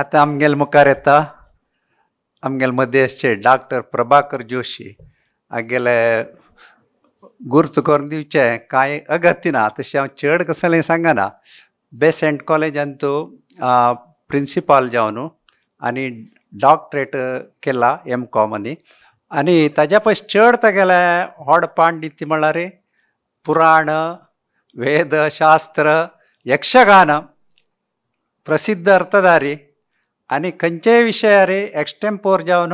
आतां आमगेले मुखार येता आमगेले मध्येचे डॉक्टर प्रभाकर जोशी. हागेले गुर्त करून दिवचें कांय अगत्य ना, तशें हांव चड कसलें सांगना. बेसेंट कॉलेजान तो प्रिंसिपाल जावन आनी डॉक्टरेट केला एम कॉम आनी ताज्या पयस चड तागेलें व्हड पांडित्य म्हळ्यार पुराण, वेद, शास्त्र, यक्षगान, प्रसिद्ध अर्थधारी आनी खंयचेय विशयार एक्सटेम्पोर जावन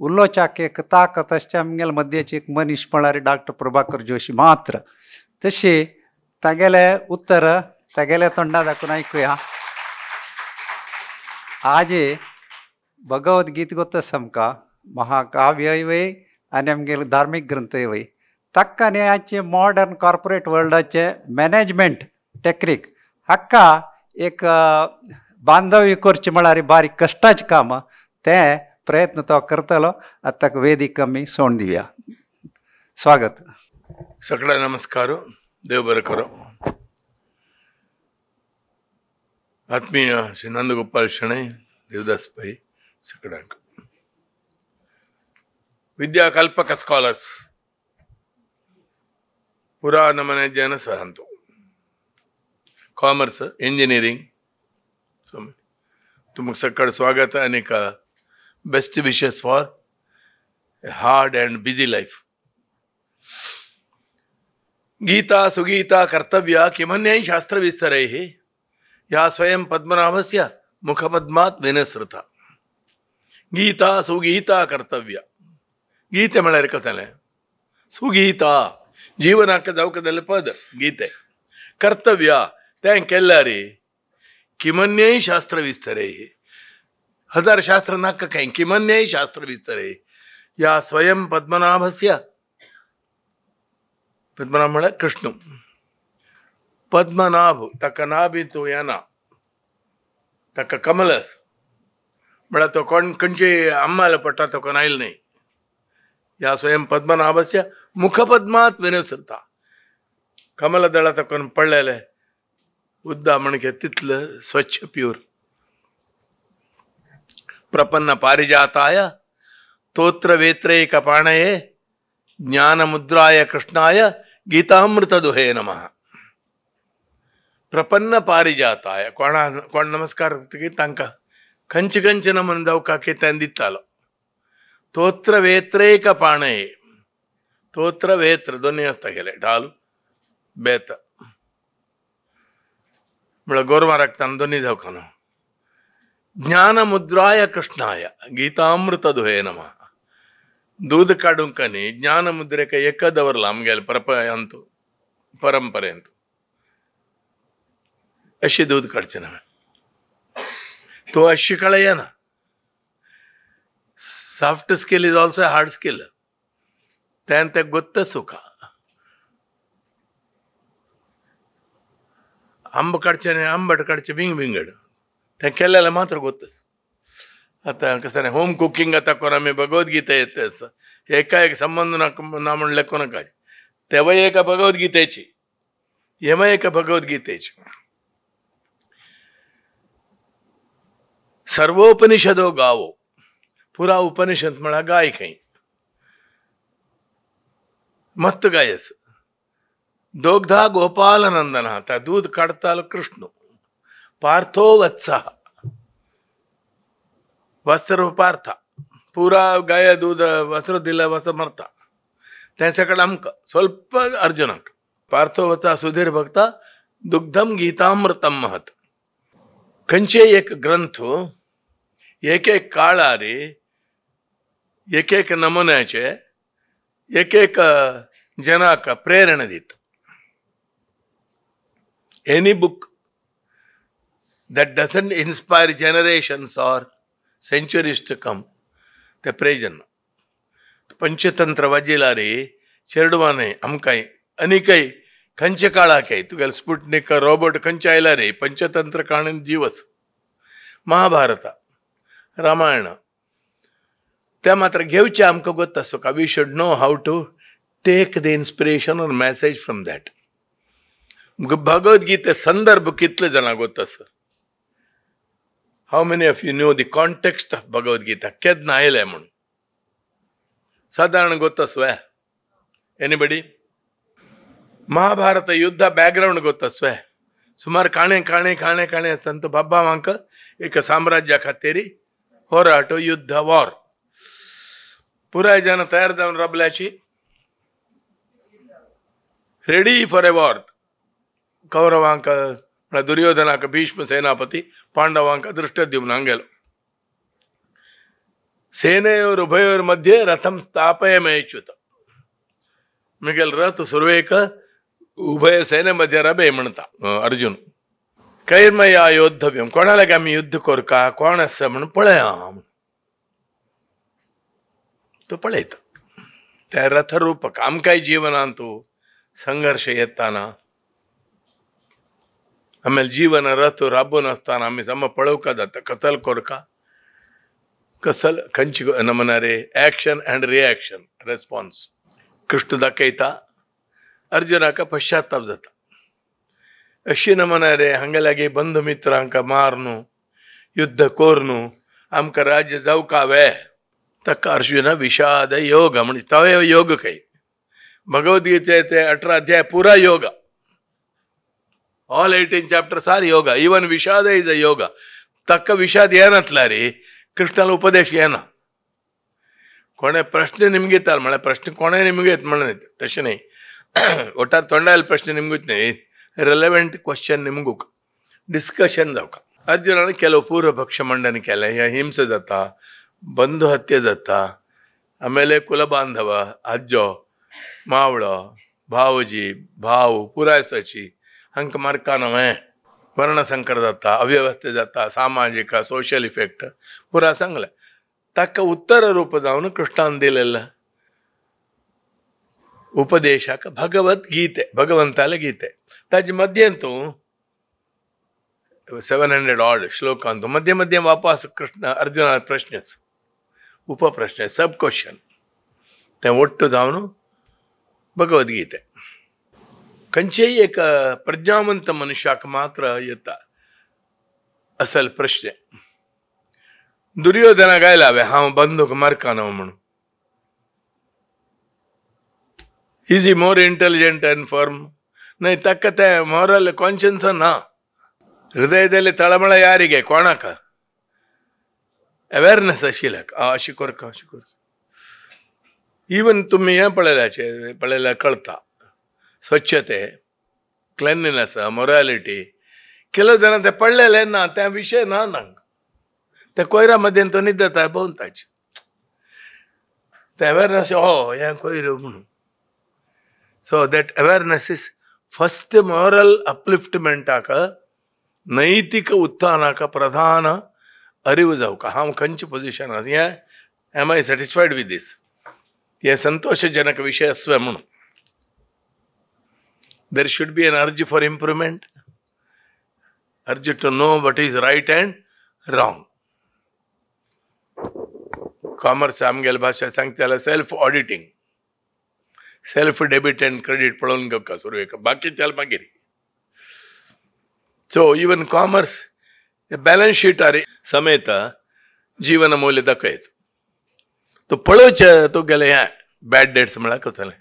उलोवच्याक एक ताकत आसचे आमगेले मध्येची एक मनीस म्हळ्यार डॉक्टर प्रभाकर जोशी मात्र. तशी तागेले उत्तर तागेल्या तोंडा दाखोवन आयकुया. आज भगवद्गीत गोतस आमकां महाकाव्यय वय आनी आमगेले धार्मीक ग्रंथय वय. ताका न्ही आजचे मॉडर्न कॉर्पोरेट वर्ल्डाचे मॅनेजमेंट टेक्नीक हाका एक बांधव्य करचें म्हळ्यार बारीक कश्टाचें काम, तें प्रयत्न तो करतलो. आतां ताका वेदीक आमी सोण दिवया. स्वागत. सगळ्या नमस्कार. देव बरें करो. आत्मीय श्री नंदगोपाल शणै, देवदास पै सगळ्यांक विद्या कल्पक स्कॉलर्स पुरा नमने जन सहंतो कॉमर्स इंजिनियरिंग तुमकां सकाळ स्वागत आनी best wishes for a hard and busy life. Gita Sugita कर्तव्य किमन्यै शास्त्र विस्तरैः या स्वयं पद्मनाभस्य मुखपद्मात् विनसृता. गीता सुगीता कर्तव्य. गीते म्हळ्यार कसलें? सुगीता जीवनाक जावंक जाल्लें पद गीते. कर्तव्य तें केल्यार किमन्यै शास्त्र विस्तरैः, हजार शास्त्र नाका कांय, किमन्यै शास्त्र विस्तरैः या स्वयं पद्मनाभस्य. पद्मनाभ म्हळ्यार कृष्ण. पद्मनाभ ताका नाभी तूं येना, ताका कमल आसा म्हळ्यार तो कोण खंयचे अम्माला पडटा तो कोण आयल न्हय. ह्या स्वयं पद्मनाभस्य मुखपद्मात विनसरता. कमल दळा तो कोण पडलेले उद्दा म्हणके तितलं स्वच्छ प्यूर. प्रपन्न पारिजाताय तोत्र वेत्रैक पाणये ज्ञानमुद्राय कृष्णाय गीतामृतदुहे नमः. प्रपन्न पारिजाताय कोणा कोण नमस्कार करतकीर तांकां खंयचे खंयचे नमन जावका की तें दितालो. तोत्र वेत्रैक पाणये, तोत्र वेत्र दोनूय आसता गेले ढाल बेत म्हळ्यार गोरवां राखतना दोनूय जावका न्हू. ज्ञानमुद्राय कृष्णाय गीतामृतदुहे नमः. दूद काडूंक न्ही ज्ञानमुद्रेक एक दवरला आमगेले परपयांतू परंपरेंत. अशी दूद काडचें ना, तो अशी कळा येना. Soft skill is also hard skill. तें तें गोत्त सुखा. आंब काडचें न्ही आंबट काडचें विंग विंगड तें केलेलें मात्र गोत्तच. आतां कसं होम कुकिंग आतां कोण आमी भगवद्गीता येता आसा एका एक संबंद ना ना म्हणलें कोणाक तेवय एका भगवद्गीतेची, हेवय एका भगवद्गीतेची. सर्वोपनिषदो गावो, पुरा उपनिषद म्हळ्यार गाय खंय मस्त गाय आसा. दोग्धा गोपालनंदन, त्या दूद काडतालो कृष्ण. पार्थो वत्सः वस्त्र पार्थ, पुरा गाय दूद वस्त्र दिला वस मरता तें सगळें आमकां स्वल्प अर्जुनाक. पार्थो वत्सा सुधीर भक्ता दुग्धम गीतामृतम महत. खंयचेय एक ग्रंथ एक एक काळार एक एक नमुन्याचे एक एक जनाक प्रेरणा दिता. Any book that doesn't inspire generations or centuries to come ते प्रयोजन ना. पंचतंत्र वाजिला रे चेडवाने आमकां आनीकय खंयच्या काळाकय तुगेले स्पुटनिक रोबोट खंयचे आयला रे पंचतंत्र काणून जीवच. महाभारत रामायण ते मात्र घेवचे आमकां गोत आसो का. We should know how to take the inspiration or message from that. Bhagavad Gita संदर्भ कितले जाणां गोत आसा. How many of you know the context of Bhagavad Gita केन्ना आयलें म्हूण सादारण ಗೊತ್ತಸ್ವೆ? ಎನಿಬಡಿ? ಮಹಾಭಾರತ ಯುದ್ಧ ಬ್ಯಾಕ್ಗ್ರೌಂಡ್ ಗೊತ್ತಸ್ವೆ? ಸುಮಾರು ಕಾಣೆ ಕಾಣೆ ಕಾಣೆ ಕಾಣೆ ಸಂತ ಬಬ್ಬಾವಾಂಕ ಏಕ ಸಾಮ್ರಾಜ್ಯ ಖಾತೇರಿ ಹೋರಾಟ ಯುದ್ಧ ವಾರ್ ಪುರಾಯ ಜನ ತಯಾರದವನ್ ರಬ್ಲಾಚಿ ರೆಡಿ ಫಾರ್ ಎ ವಾರ್. ಕೌರವಾಂಕ ದುರ್ಯೋಧನಾಕ ಭೀಷ್ಮ ಸೇನಾಪತಿ, ಪಾಂಡವಾಂಕ ದೃಷ್ಟದ್ಯುಮ್ನ ಹಂಗೆಲ್ಲ. ಸೇನೆಯವರು ಉಭಯೋರ ಮಧ್ಯೆ ರಥಂ ಸ್ಥಾಪಯಮೇಚ್ಯುತ ಮಿಗಲ್ ರಥ ಸುರ್ವೇಕ ಉಭಯ ಸೇನೆ ಮಧ್ಯೆ ರಬೆ म्हणता अर्जुन. कैर्मया योद्धव्यम कोणाला आमी युद्ध करका कोण आसा म्हणून पळया तो पळयता. त्या रथरूपक आमकांय जीवनांत संघर्ष येताना आमेल जीवन रथ राबून आसतना आमी सम पळोवका जाता कसल करका कसल खंयची नमनारे action and reaction response. Krishna दाखयता अर्जुनाक पश्चाताप जाता. अशी नमनारे हांगा लागीं बंधु मित्रांक मारनू युद्ध कोरनू आमकां राज्य जावका वे. ताका अर्जुन विषाद योग म्हणजे तोय योग खंय. भगवद्गीते ते 18 अध्याय पुरा योग. All 18 chapters are yoga. Even Vishada is a yoga. ताका विषाद येनातला रे कृष्णाला उपदेश येना. कोणे प्रश्न निमगे येताल म्हळ्यार प्रश्न कोणे निमगे येत म्हणून तशें न्ही. वटार तोंडायल प्रश्न निमगूच न्ही, रेलेवंट क्वेश्चन निमगूक डिस्कशन जावका. अर्जुनान केलो पूर्व पक्ष मंडन केलें. ह्या हिंसा जाता, बंधु हत्या जाता, आमेले कुलबांधव आज्जो मावळो भावजी भाव पुराय साची हांकां मारका न्हय, वर्णसंकर जाता, अव्यवस्था जाता, सामाजिक सोशल इफेक्ट पुरा सांगलें. ताका उत्तर रूप जावन कृष्णान दिलेलं उपदेशाक भगवद्गीते भगवंताले गीते. ताजे मध्यंतू 700 ऑड श्लोकांतू मध्ये मध्ये वापस कृष्ण अर्जुना प्रश्नच उपप्रश्न सब क्वेश्चन ते ಒಟ್ಟು जावन भगवद्गीते. खंयचेय एक प्रज्ञावंत मनुष्याक मात्र येता असल प्रश्न. दुर्योधनाक आयला हांवें हांव बंदूक मारका न्हू म्हणून. Is he more intelligent and firm? न्हय, ताका तें मॉरल कॉन्शियन्स ना. हृदयದಲ್ಲಿ ತಳಮಳ ಯಾರಿಗೆ ಕೋಣಕ अवेरनेस आशिल्ल्याक अशी करका अशी कर. इवन तुमी हें पळयल्याचे पळयल्यार कळता स्वच्छते क्लिनलीनेस मोरालिटी ಕೆಲವು ಜನ ते पडलेले ना त्या विशय ना तांकां ते कोयरा मध्येन तो निद्दता भोंवन ताचे ते अवेरनेस हो हें कोयर म्हणून. So that awareness is first moral अपलिफ्टमेंटाक नैतिक उत्थानाक प्रधान अरिव जावका. हांव खंयचे पोजिशन आसा हें am I satisfied with this हें संतोशजनक विशय आसवे म्हणून. There should be an urge for improvement, urge to know what is right and wrong. Commerce आमगेले भाशा सांगता जाल्यार self auditing, self debit and credit पळोवन घेवका सुरवेक, बाकी त्याल मागीर. So even commerce balance शीटार समेत जीवन मौल्य दाखयत. तो पळोवचें तो गेले हें बॅड डेट्स म्हळ्यार कसलें,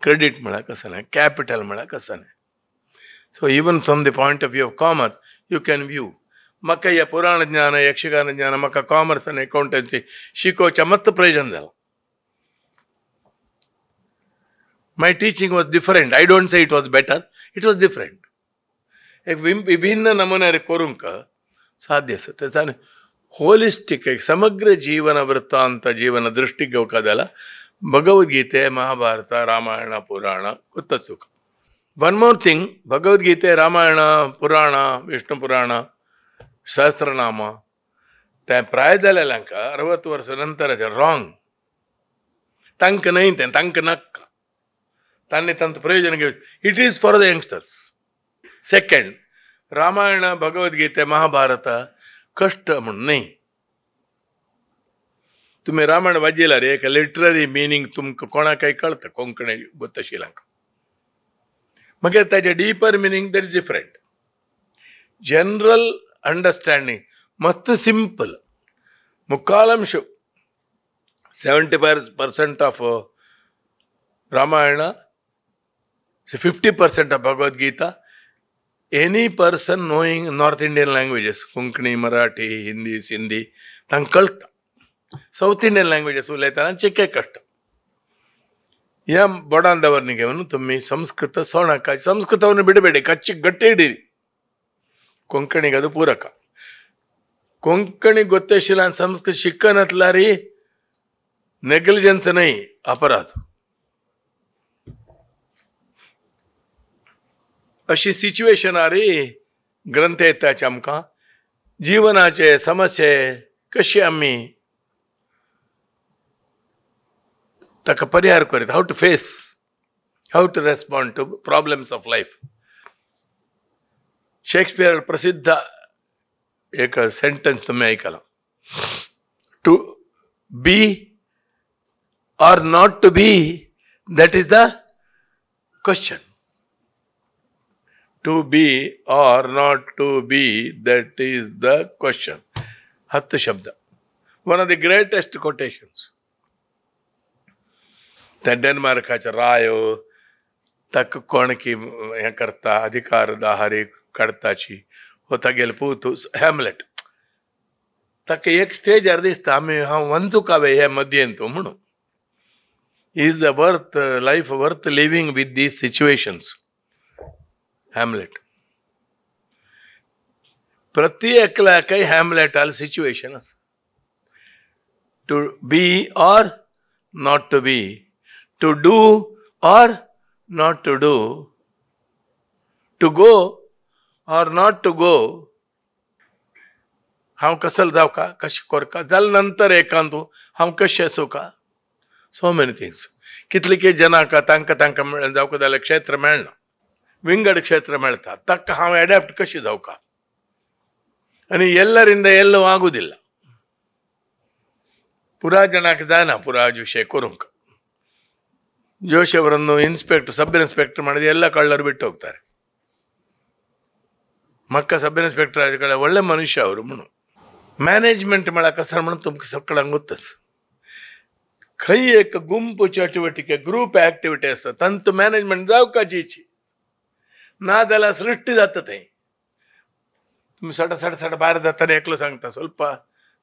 क्रेडीट म्हळ्यार कसलें, कॅपिटल म्हळ्यार कसलें. So even from the point of view of commerce you can view. म्हाका ह्या पुराण ज्ञान यक्षगान ज्ञान म्हाका कॉमर्स आनी अकाउंटन्सी शिकोवचें मस्त प्रयोजन जालां. My teaching was different. I don't say it was better, it was different. एक विभिन्न नमुन्यार करूंक साध्य आसा. तेच्यान होलिस्टीक एक समग्र जीवन वृत्तांत जीवन दृष्टी घेवका जाल्यार भगवद्गीते महाभारत रामायण पुराण उत्तसुख. वन मोर थिंग, भगवद्गीते रामायण पुराण विष्णु पुराण सहस्रनाम तें प्राय जालेल्यांक 60 वर्सां नंतर रॉंग. तांकां न्हय तें, तांकां नाका, तांणी तांचो प्रयोजन घेवचें. It is for the youngsters. Second, Ramayana Bhagavad Gita Mahabharata कश्ट म्हूण न्हय. तुमी रामायण वाचिल्यार एक लिटररी मिनींग तुमकां कोणाकय कळटा, कोंकणी गोतशिलांक. मागीर ताजें deeper meaning that is different. General understanding मस्त simple मुक्कालंश 75% of Ramayana, 50% of Bhagavad Gita. Any person knowing North Indian languages, Konkani, Marathi, Hindi, Sindhi, तांकां कळटा. सावथ इंडियन लँग्वेजीस उलयतना चिके कष्ट. ह्या बोडान ದವರ್ನಿಗೆ ತುಮ್ಮಿ ಸಂಸ್ಕೃತ ಸೋಣಕ ಸಂಸ್ಕೃತವನ್ನು ಬಿಡಬೇಡಿ, ಕಚ್ಚಿ ಗಟ್ಟಿ ಹಿಡೀರಿ. ಕೊಂಕಣಿಗೆ ಅದು ಪೂರಕ. ಕೊಂಕಣಿ ಗೊತ್ತೇಶಿಲ್ಲ ಸಂಸ್ಕೃತ ಶಿಕ್ಕನತ್ಲಾರಿ ನೆಗ್ಲಿಜೆನ್ಸ್ ನೈ ಅಪರಾಧ. अशी सिच्युएशन आरी ग्रंथ येताचे आमकां जीवनाचे समस्ये कशी आमी ताका परिहार करीत, how to face, how to respond to problems of life. Shakespeare प्रसिद्ध एक सेंटेन्स तुमी आयकलां, to be or not to be, that is the question. To be or not to be, that is the question. 10 ಶಬ್ದ, one of the greatest quotations. ಡೆನ್ಮಾರ್ಕಾचे रायो ताका कोणकी हें करता, अधिकार दाहारी काडताची हो तागेले पूत हॅमलेट. ताका एक स्टेजार दिसता आमी हांव वंचूकावे हे मदयेंत म्हणून. Is the worth life worth living with these situations? Hamlet. प्रति एकल्याकय हॅमलेटाल सिच्युएशन आसा. To be or not to be, to do or not to do, to go or not to go. हांव कसल जावका, कशें करका, जालें नंतर एकांत हांव कशें आसूं का, सो मेनी थिंग्स. कितले के जनांक तांकां तांकां जावका जाल्यार क्षेत्र मेळना, विंगड क्षेत्र मेळटा, ताका हांव एडॅप्ट कशें जावका. आनी ಎಲ್ಲರಿಂದ ಎಲ್ಲೂ ಆಗುವುದಿಲ್ಲ. ಪುರಾ ಜನಾಕ್ जायना ಪುರಾ ವಿಷಯ करूंक. ಜೋಶಿ ಅವರನ್ನು ಇನ್ಸ್ಪೆಕ್ಟರ್, ಸಬ್ ಇನ್ಸ್ಪೆಕ್ಟರ್ ಮಾಡಿದ ಎಲ್ಲ ಕಳ್ಳರು ಬಿಟ್ಟು ಹೋಗ್ತಾರೆ. ಮಕ್ಕ ಸಬ್ ಇನ್ಸ್ಪೆಕ್ಟರ್ ಆದ ಒಳ್ಳೆ ಮನುಷ್ಯ ಅವರು. म्हणून मॅनेजमेंट म्हळ्यार कसं म्हणून तुमकां सगळ्यांक ಗೊತ್ತस. खंय एक गुंपು चटुवटिके, ग्रूप ऍक्टिविटी आसता, तांतू मॅनेजमेंट जावकाची ना जाल्यार सृष्टी जाता थंय. तुमी सड सड सड भायर जाताना एकलो सांगता ಸ್ವಲ್ಪ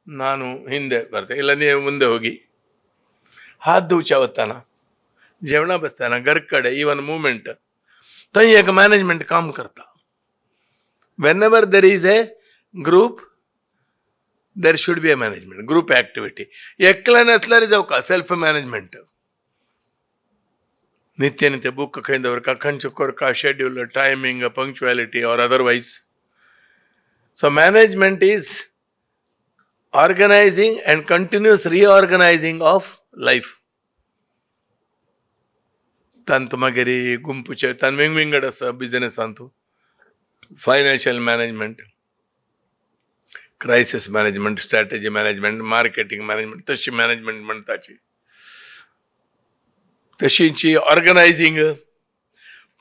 ನಾನು ಹಿಂದೆ ಬರ್ತೇನೆ, ಇಲ್ಲ ನೀವು ಮುಂದೆ ಹೋಗಿ. हात धुवच्या वताना, जेवणा बसताना, घरकडे, इवन मुवमेंट थंय एक मॅनेजमेंट काम करता. Whenever there is a group there should be a management, group activity. एकल्यान आसल्यार जावका सेल्फ मॅनेजमेंट. नित्य नित्य बूक खंय दवरका, खंयचो करका, schedule, timing, punctuality or otherwise. So management is organising and continuous reorganising of life. तांतू मागीर गुंपूचे तांत विंगविंगड आसा बिजनेसांतू, financial management, crisis management, strategy management, marketing management, तशी मॅनेजमेंट म्हणटाची. तशीची organising,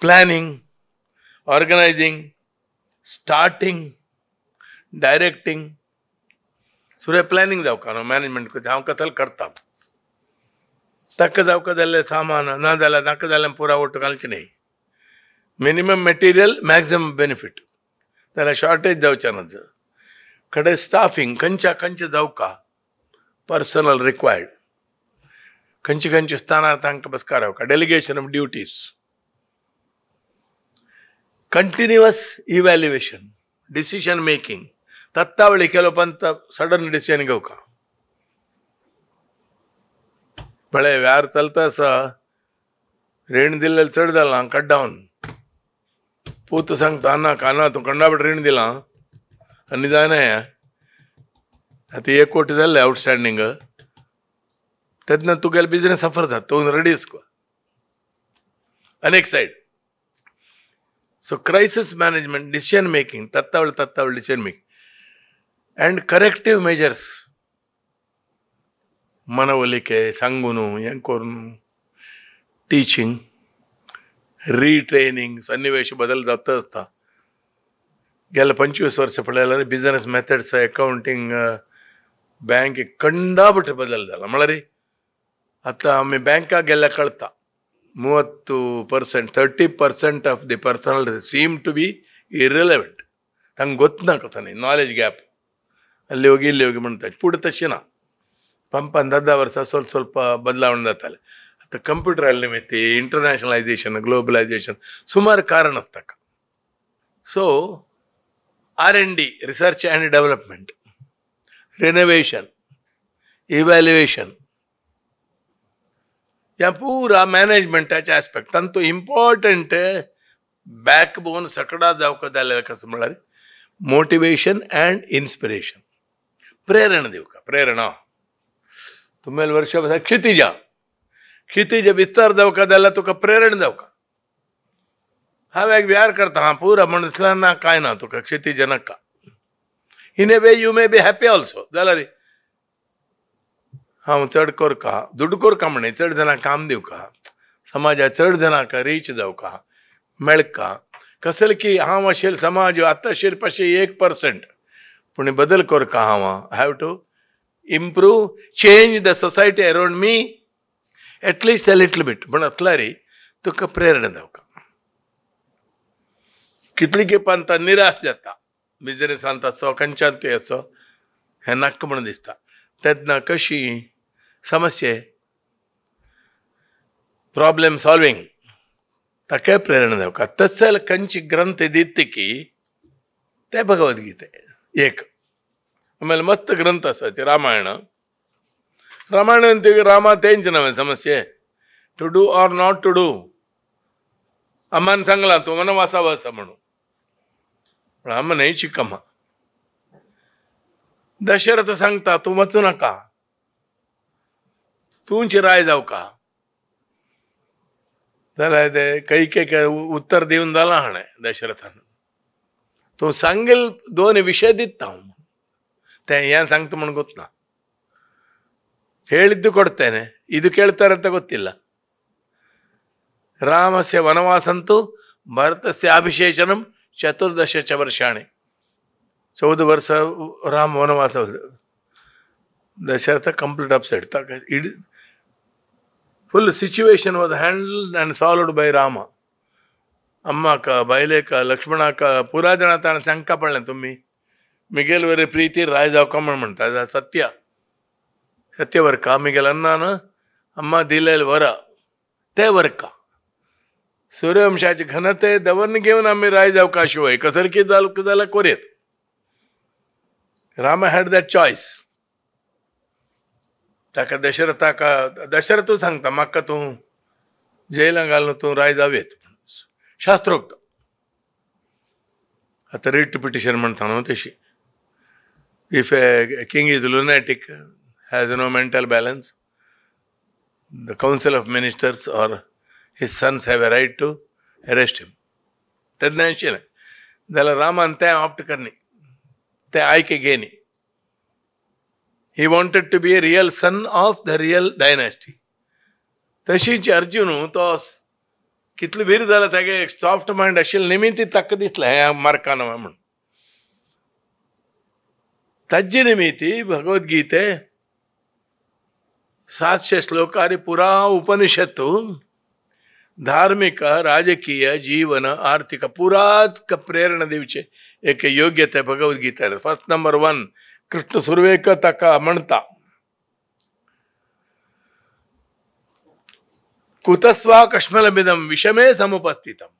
planning, organising, starting, directing. सुरे प्लॅनिंग जावका न्हू मॅनेजमेंट करता. हांव कथल करता, ताका जावका जाल्लें सामान ना जाल्यार नाका जाल्यार पुरा ओट घालचें न्हय. मिनिमम मटेरियल मॅक्झिमम बेनिफीट, जाल्यार शॉर्टेज जावचें ना. कडेन स्टाफींग खंयच्या खंयचें जावका, पर्सनल रिक्वायर्ड, खंयचे खंयच्या स्थानार तांकां बसकार रावका, delegation of duties, continuous evaluation, decision making. तत्तावळी केलो पंत सडन डिसिजन घेवका. पळय व्यार चलता आसा, रीण दिल्लें चड जालां, कट डावन. पूत सांगता ना काना तूं कंडाबट रीण दिलां आनी जायना हें. आतां 1 कोटी जाल्लें आवटस्टँडींग, तेन्ना तुगेलो बिजनेस सफर जाता, तूं रेडी आसको. अनेक side. So crisis management, decision making, तत्तावळ तत्तावळ decision making and corrective measures. ಮನವೊಲಿಕೆ, सांगून हें करून, टिचींग, रिट्रेनिंग, सन्निवेश बदल जाता आसता. गेल्या 25 वर्सां पळयल्यार बिजनेस मेथड्स, अकावंटींग, बँक कंडाबट बदल जाला. म्हळ्यार आतां आमी बँकाक गेल्यार कळटा 30%, 30% of the personnel seem to be irrelevant. तांकां गोत ना कसो न्ही, नॉलेज गॅप. ಅಲ್ಲಿ ಹೋಗಿ ಇಲ್ಲಿ ಹೋಗಿ म्हणटा. पूण तशें ना, पंपान 10 वर्सां ಸ್ವಲ್ಪ ಸ್ವಲ್ಪ बदलावण जातालें. आतां कंप्युटर आयले निमित्त इंटरनॅशनलायजेशन, ग्लोबलायजेशन, सुमार कारण आसता ताका. So R&D, research and development, renovation, evaluation, ह्या पुरा मॅनेजमेंटाचे आस्पेक्ट तांचो इम्पॉर्टंट बॅकबोन सकडा जावंक जाल्यार कसो म्हळ्यार मोटिवेशन अँड इन्स्पिरेशन, प्रेरणा दिवका. प्रेरणा तुमेल वर्ष क्षितिजा, क्षितिज विस्तार जावका जाल्यार तुका प्रेरणा जावका. हांव एक विचार करता हां पुरा म्हण दिसला ना काय ना तुका क्षितिज नाका. In a way you may be happy also. जाल्यार हांव चड करका, दुड्ड करका म्हणे चड जाणांक काम दिवका, समाजाक चड जाणांक रीच जावका, मेळका. कसले की हांव आशिल्लो समाज आतां आशिल्लो पाचशे 1%, पूण बदल करका हांव. I have to improve, change the society around me at least a little bit. पूण असल्यार तुका प्रेरणा जावका. कितली खेपान निराश जाता बिजनेसांत आसो, खंयच्यान आसो, हें नाका म्हूण दिसता. तेन्ना कशी समस्ये प्रॉब्लेम सॉल्विंग ताकाय प्रेरणा जावका. तसल खंयची ग्रंथ दित की ते भगवद्गीते एक. आमेले मस्त ग्रंथ आसा रामायण. रामायण रामा तेंच नवें समस्ये, to do or not to do. Amman सांगलां तूं वनवासा वस म्हणून, पण आम्हा नाही शिकमा. दशरथ सांगता तूं वचूं नाका, तूंच राय जावका. जाल्यार ते कैकेक उत्तर दिवन जालां हाणें दशरथान. तूं सांगेल 2 विशय दिता हांव, तें हें सांगता म्हूण गोतना. ಹೇಳಿದ್ದು ಕೊಡ್ತೇನೆ, ಇದು ಕೇಳ್ತಾರೆ ಅಂತ ಗೊತ್ತಿಲ್ಲ. ರಾಮಸ್ಯ ವನವಾಸಂತು ಭರತಸ್ಯ ಅಭಿಷೇಚನಂ 14 ಚ ವರ್ಷಾಣಿ. 14 ವರ್ಷ ರಾಮ ವನವಾಸ. Dasharatha complete upset. ಇಡೀ full situation was handled and solved by Rama. अम्माक, बायलेक, लक्ष्मणाक पुरा जाणां ताणें सांगका पडलें तुमी मिगेल वरी प्रीती राय जावका म्हूण म्हणटा. सत्य सत्य वर्का मिगेल अन्नान अम्मा दिलेल वर ते वर्का. सूर्यवंशाची घनते दवरन घेवन आमी राय जावका शिवाय कसर की जाल्यार कोरयेत. रामा हॅड that choice. ताका दशरथाक दशरथू सांगता म्हाका तूं जेलां घालून तूं राय जावयेत. शास्त्रोक्त आतां रिट पिटिशन म्हणटा न्हू तशी. If a king is lunatic, has no mental balance, the council of ministers or his sons have a right to arrest him. तेन्ना आशिल्लें जाल्यार रामान तें ऑप्ट करनी, तें आयके घेनी. He wanted to be a real son of the real dynasty. तशीच अर्जुन तो कितलो वीर जाला, तागे एक सॉफ्ट मायंड आशिल्लें निमित्त ताका दिसलें हें मार्कान म्हूण. ताजे निमित्ती भगवद्गीते 700 श्लोकारी पुरा उपनिषत्तु धार्मिक, राजकीय, जीवन, आर्थिक पुराच प्रेरणा दिवचे एक योग्यता भगवद्गीता. फर्स्ट नंबर 1 कृष्ण सुर्वेक ताका म्हणटा कुतस्वा कश्मलमिदं विषमे समुपस्थितम्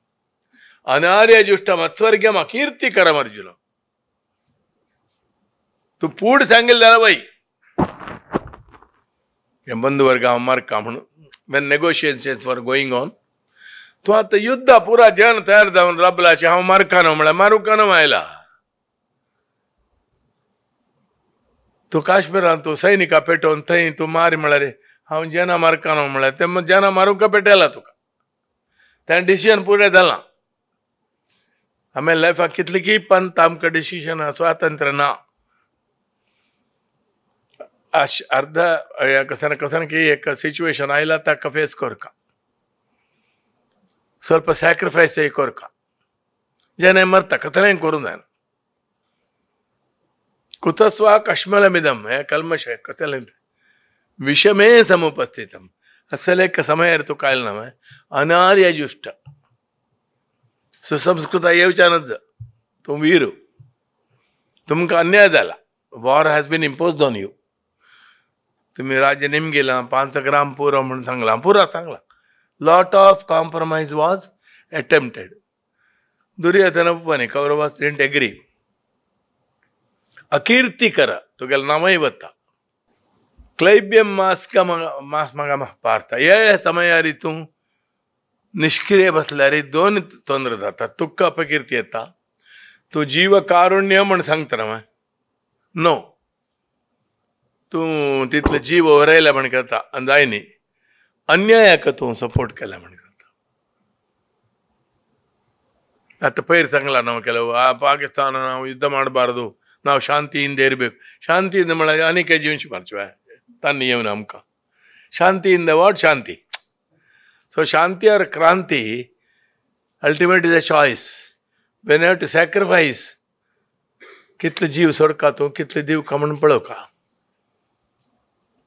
अनार्यजुष्टम अत्स्वर्ग्यम अकीर्तिकरम अर्जुन. तूं पूड सांगेल जाल्यार बाई हे बंधुवर्ग हांव मारका म्हणून. When negotiations were going on, तूं आतां युद्ध पुरा जन तयार जावन राबलाचे हांव मारका न्हू म्हळ्यार मारूंक न्हू आयला. तूं काश्मीरान तूं सैनिका पेटोवन थंय तूं मार म्हळ्यार हांव जेना मारका न्हू म्हळ्यार ते जेना मारूंक पेटयला तुका. तें डिसिजन पुरें जालां. आमी लायफाक कितली की पंत आमकां डिसिजन स्वातंत्र्य ना. अर्धा कसं कसं की एक सिच्युएशन आयला ताका फेस करका, ಸ್ವಲ್ಪ स्याक्रिफायस करका. जेणे मरता कसलें करूंक जायना. कुतस्वा कश्मलमिदम हे कल्मश कसलें विषमे समुपस्थितम असले समय तुका आयलें ना अनार्य जुश्ट सुसंस्कृत येवच्यानच तूं वीर तुमकां अन्याय जाला. War has been imposed on you. तुमी राज्य निमगेलां 5 ग्राम पुरो म्हणून सांगलां पुरो सांगलां. Lot of compromise was attempted. Duryodhana उपनी कौरवास डिडंट एग्री. अकीर्ती करा तुगेलें नांवय वता. क्लैब्यम मास्क मास मगा पार्थ हे समयारी तूं निष्क्रिय बसल्यार दोन तोंद्र जाता. तुका अपकीर्ती येता. तूं जीव कारुण्य म्हण सांगता न्हय नो तूं तितले जीव वरयला म्हण करता आनी जाय न्ही अन्यायाक तूं सपोर्ट केला म्हण करता. आतां पयर सांगला न्हू ಕೆಲವು ಪಾಕಿಸ್ತಾನ ನಾವು ಯುದ್ಧ ಮಾಡಬಾರ್ದು ನಾವು ಶಾಂತಿಯಿಂದ ಇರಬೇಕು. ಶಾಂತಿಯಿಂದ म्हळ्यार आनीक ಜೀವಂಶ मारचे तांणी येवन आमकां ಶಾಂತಿಯಿಂದ what Shanti. So Shanti R Kranti ultimate is a choice. When have to sacrifice कितले जीव सोडका तूं कितले दिवका म्हण पळोवका.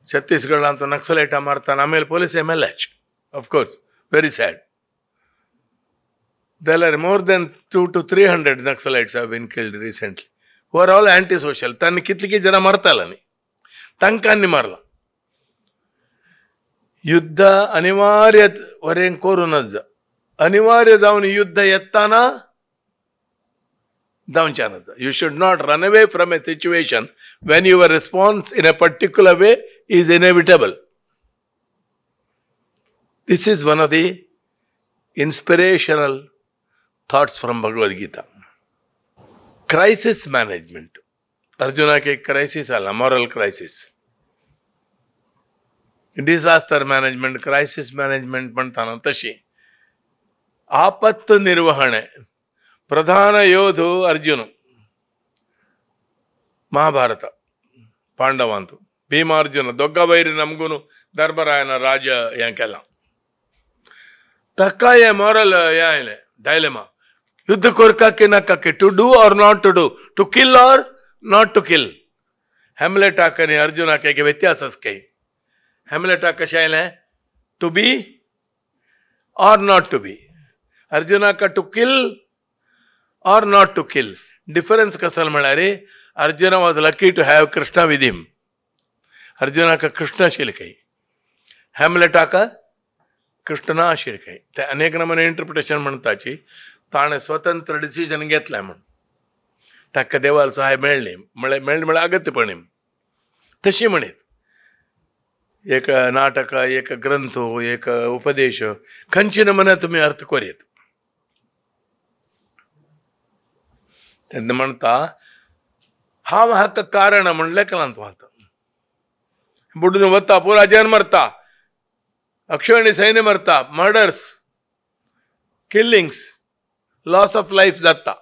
छत्तीसगडांत नक्सलायटां मारता आमेल police M L H of course very sad. जाल्यार more than 200 to 300 Naxalites have been killed recently who are all anti social. तांणी कितली कितें जाणां मारताले न्ही तांकां मारला. युद्ध अनिवार्य वरें करूं नज. अनिवार्य जावन युद्ध येताना जावचें नज. You should not run away from a situation when your response in a particular way is inevitable. This is one of the inspirational thoughts from Bhagavad Gita. Crisis management. अर्जुनाक एक क्रायसीस आला, moral crisis. Disaster management, crisis management म्हणटा न्हू तशी आपत्त निर्वहणे प्रधान योधो अर्जुन. ಮಹಾಭಾರತ ಪಾಂಡವಂತು ಭೀಮಾರ್ಜುನ ದೊಗ್ಗ ವೈರಿ ನಮಗೂನು ಧರ್ಮರಾಯನ ರಾಜ यांಕೆಲ್ಲ ತಕ್ಕಾಯ moral ಯಾಯಲೆ dilemma ಯುದ್ಧ ಕೊರ್ಕಾಕೆ ನಕ್ಕಾಕೆ to do or not to do, to kill or not to kill. Hamlet आकनी Arjun आके व्यत्यास आसकाय. हॅमलेट कशें आयलें to be or not to be. अर्जुनाक to kill or not to kill. Difference कसलो म्हळ्यार Arjuna was lucky to have Krishna with him. अर्जुनाक कृष्ण आशिल्ले खंय, हॅमलेटाक कृष्ण ना आशिल्ले खंय. ते अनेक नमुने इंटरप्रिटेशन म्हणटाची ताणें स्वतंत्र डिसिजन घेतलें म्हूण ताका देवाल सहाय मेळ्ळें म्हळ्यार मेळ्ळें म्हळ्यार अगत्यपणी तशी म्हणीत एक नाटक एक ग्रंथ एक उपदेश खंयचे नमुने तुमी अर्थ करीत. तेन्ना म्हणटा हांव हाका कारण म्हण लेखलां तूं आतां बुडून वता पुरा जन मरता अक्षयणी सैन्य मरता murders killings loss of life जाता.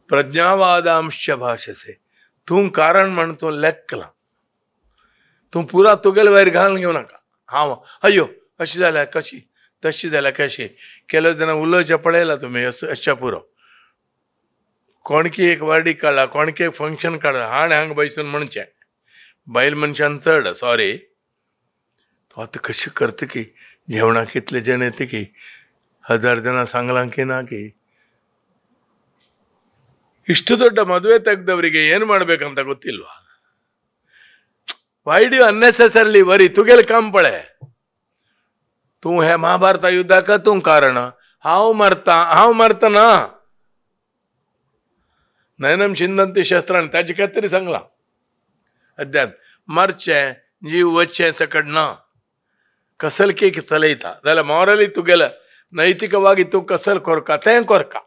प्रज्ञावादांश भाशसे तूं कारण म्हण तूं लेखलां तूं पुरा तुगेले वयर घालून घेवं नाका. हांव अयो अशी जाल्या कशी तशी जाल्यार कशी केलो तेन्ना उलोवचें पळयलां तुमी अशें पुरो. कोणकी एक वाडी काडला कोणकी एक फंक्शन काडला हाण हांगा बैसून म्हणचें बायल मनशान चड सॉरी तो आतां कशें करता की जेवणाक कितले जण येता की 1000 जाणां सांगलां की ना की ಇಷ್ಟು ದೊಡ್ಡ ಮದುವೆ ತೆಗ್ದವರಿಗೆ ಏನು ಮಾಡಬೇಕಂತ ಗೊತ್ತಿಲ್ವಾ? Why do you unnecessarily worry? तुगेले काम पळय. तूं हे महाभारता युद्धाक तूं कारण हांव मरता हांव मरतना नयनम छिंदंती शस्त्रान ताजे खातीर तरी सांगलां अध्यात मरचें जीव वचचें सकट ना कसल की चलयता जाल्यार मॉरली तुगेले नैतिकवागी तूं कसल कोरका तें कोरका.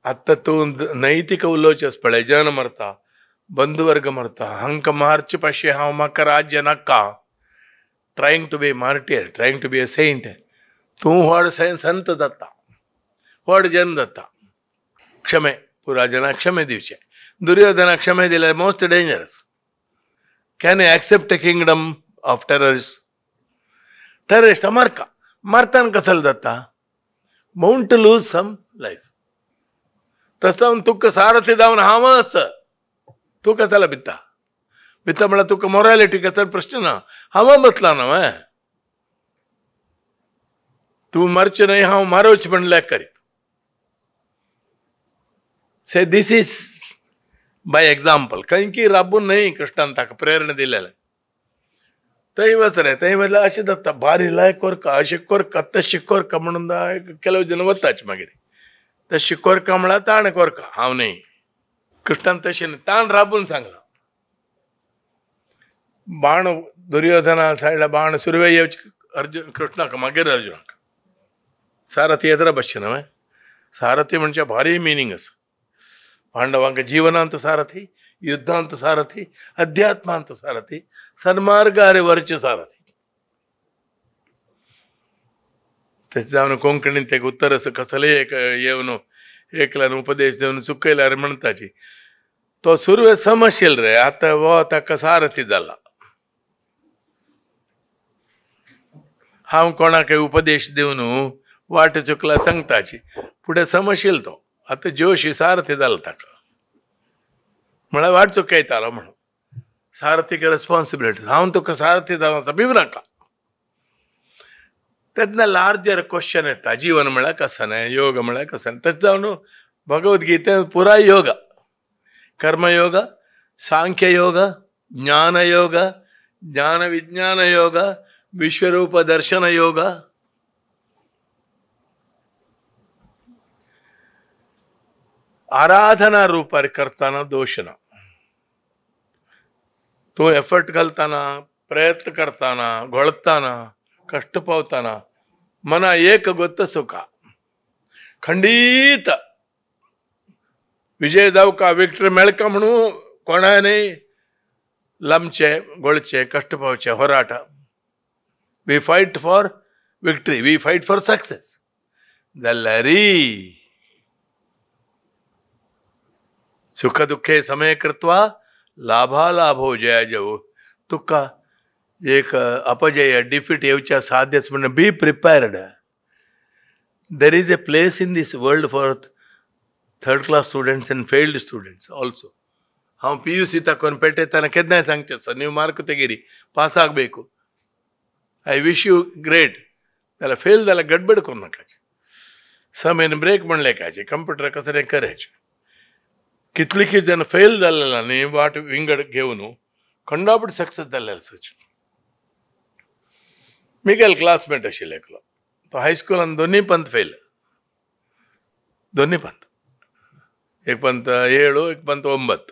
आतां तूं नैतिक उलोवचें पळय जन मरता बंधुवर्ग मरता हांकां मारचे पाशे हांव म्हाका राज्य नाका. Trying to be martyr, trying to be a saint. तूं व्हड संत जाता व्हड जन जाता. क्षमे पुरा जनाक क्षमे दिवचे. दुर्योधनाक क्षमे दिल्यार most dangerous. Can you accept a kingdom of terrorist? Terrorist मारका मारतान कसल जाता bound to lose some life. तसं जावन तुका सारथी जावन हांव आसा. तूं कसाला भिता भिता म्हळ्यार तुका मोरालिटी कसलो प्रश्न ना. हांव बसला ना वे तूं मरचें न्हय हांव मारोच म्हणल्यार करीत. Say this is by example. खंयकी राबून न्हय कृष्णान ताका प्रेरणा दिलेलें. थंय वच रे, थंय वचल्यार अशें जाता, भारी लायक कोरका, अशें कोरका, तशें कोरका म्हणून ಕೆಲವು जन वताच मागीर. तशें कोरका म्हळ्यार ताणें कोरका, हांव न्हय. कृष्णान तशें न्हय, ताण राबून सांगलां. बाण दुर्योधना सायडा बाण सुरवे येवचे अर्जुन कृष्णाक, मागीर अर्जुनाक. सारथी येतरा बसचें न्हय. सारथी म्हणजे भारी मिनींग आसा. पांडवांक जीवनांत सारथी, युद्धांत सारथी, अध्यात्मांत सारथी, सन्मार्गार वरचे सारथी. तशें जावन कोंकणींत एक उत्तर आसा, कसलेय एक येवन एकल्यान उपदेश दिवन चुकयल्यार म्हणटाची तो सुरवे समशील रे, आतां हो ताका सारथी जाला. हांव कोणाकय उपदेश दिवन वाट चुकला सांगताची, फुडें समशील तो. आतां जोशी सारथी जाला ताका, म्हळ्यार वाट चुकयतालो म्हणून. सारथीक रेस्पॉन्सिबिलिटी, हांव तुका सारथी जावन आसा, भिव नाका. तेन्ना लार्जर क्वेश्चन येता, जीवन म्हळ्यार कसं न्हय, योग म्हळ्यार कसं न्हय. तशें जावन भगवद्गीतेन पुराय योग, कर्मयोग, सांख्ययोग, ज्ञानयोग, ज्ञान विज्ञान योग, विश्वरूप दर्शन योग. आराधना रूपार करताना दोश ना. तूं एफर्ट घालताना, प्रयत्न करताना, घोळताना, कश्ट पावताना मना एक गोत सुखा खंडीत विजय जावका, विक्टरी मेळका म्हणून कोणाय लांबचे गोळचे कश्ट पावचे होराटा. We fight for victory, we fight for success. जाल्यार सुख दुखे समय कृत्वा लाभालाभो जया जवो. तुका एक अपजय डिफीट येवच्या साध्यच म्हणून be prepared. There is a place in this world for third class students and failed students also. हांव पी यू सी ताकोन पेटयतना केन्नाय सांगचें सर, न्यू मार्क तेगिरी पास आगಬೇಕು, I wish you great. जाल्यार फेल जाल्यार गडबड करूं नाकाचे, समय ब्रेक म्हणलें कायचे, कंप्युटर कसलें करायचें. कितले जण फेल जाल्ले न्ही वाट विंगड घेवन खंडापट सक्सेस जाल्ले आसाच. मिगेल क्लासमेट आशिल्लो एकलो, तो हायस्कुलान दोनूय पंत फेल, दोनूय पंत, एक पंत 7, एक पंत 9.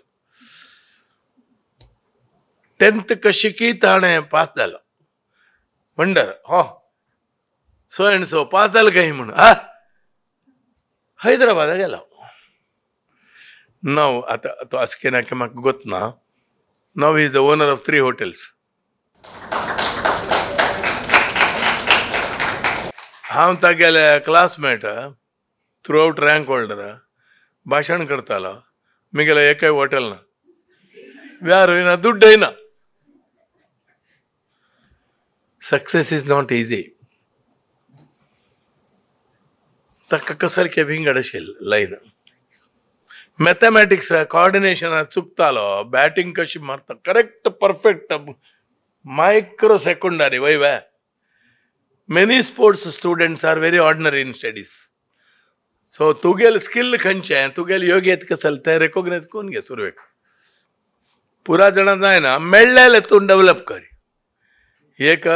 10th कशी की ताणें पास जालो. वंडर हो सो एंड सो पास जालो काय म्हणून आ हैदराबादा गेलो. नाव आतां तो आसके ना की म्हाका गोत ना. Now he is the owner of 3 hotels. हांव तागेले classmate, through out rank holder, भाशण करतालो. मिगेले एकय हॉटेल ना, व्यारूय ना, दुड्डय ना. Success is not easy. ताका कसारकें विंगड आशिल्लें लायन. मॅथमॅटिक्स कॉर्डिनेशन चुकतालो, बॅटिंग कशी मारता करेक्ट परफेक्ट मायक्रो सेकंडारी वय वे. Many sports students are very ordinary in studies. So तुगेल स्किल खंयचें, तुगेल योग्यत कसल तें रेकोगनायज करून घे सुरवेक. पुरा जाणां जायना, मेळ्ळें तूं डेवलप कर. एक